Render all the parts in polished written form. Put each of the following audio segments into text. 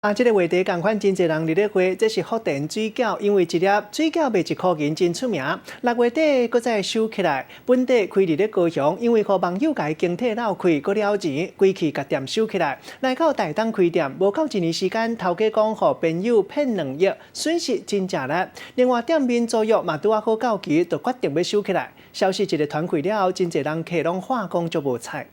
啊，這个話題仝款真濟人佇咧話，這是福田水餃，因為一粒水餃賣1箍銀真出名。6月底閣再收起來，本底開佇咧高雄，因為予網友共伊經替鬧開，閣了錢，規氣共店收起來。來到台東開店，無夠一年時間，頭家講予朋友騙2億，損失真正力。另外店面租約嘛拄仔好到期，就決定欲收起來。消息一个傳開了後，真濟人客攏喊講足無彩。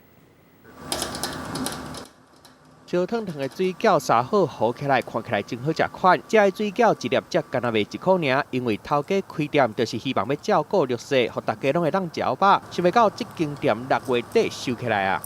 燒燙燙的水餃沙好糊起來，看起來真好食款。這个水餃一粒才干焦賣1箍爾，因為頭家開店就是希望欲照顧綠色，予大家攏會當食飽。想袂到這間店6月底收起來啊！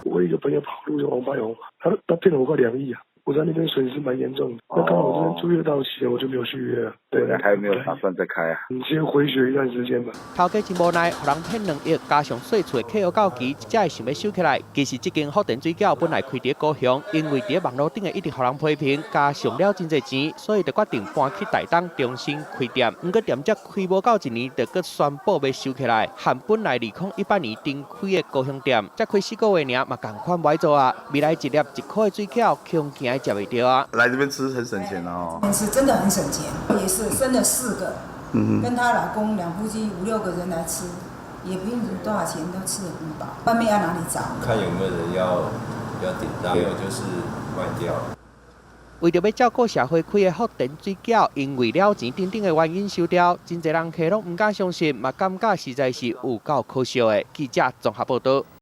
我一個朋友跑路就王柏勇，他騙了我快2億啊！我在那邊損失蠻嚴重的。那剛好這邊租約到期了，我就沒有續約了。對，還有沒有打算再開啊？你先回血一段時間吧。頭家真無奈，予人騙2億，加上稅厝的契約到期，才會想欲收起來。其實這間福田水餃本來開佇高雄，因為佇網路頂的一直予人批評，加上了真濟錢，所以就決定搬去台東重新開店。毋過店才開無夠一年，就閣宣布欲收起來。和本來2018年重開的高雄店，才開4個月爾，嘛仝款無愛做啊。未來一粒1箍的水餃，恐驚食袂著啊。來這邊吃很省錢哦。是真的很省錢，也是生了四個，跟她老公兩夫妻五六個人來吃，也不用多少錢，都吃得很飽。外面要哪裡找？看有沒有人要訂單，沒有就是賣掉。為著欲照顧社會開的福田水餃，因為了錢等等的原因收掉，真濟人客攏毋敢相信，嘛感覺實在是有夠可惜的。記者綜合報導。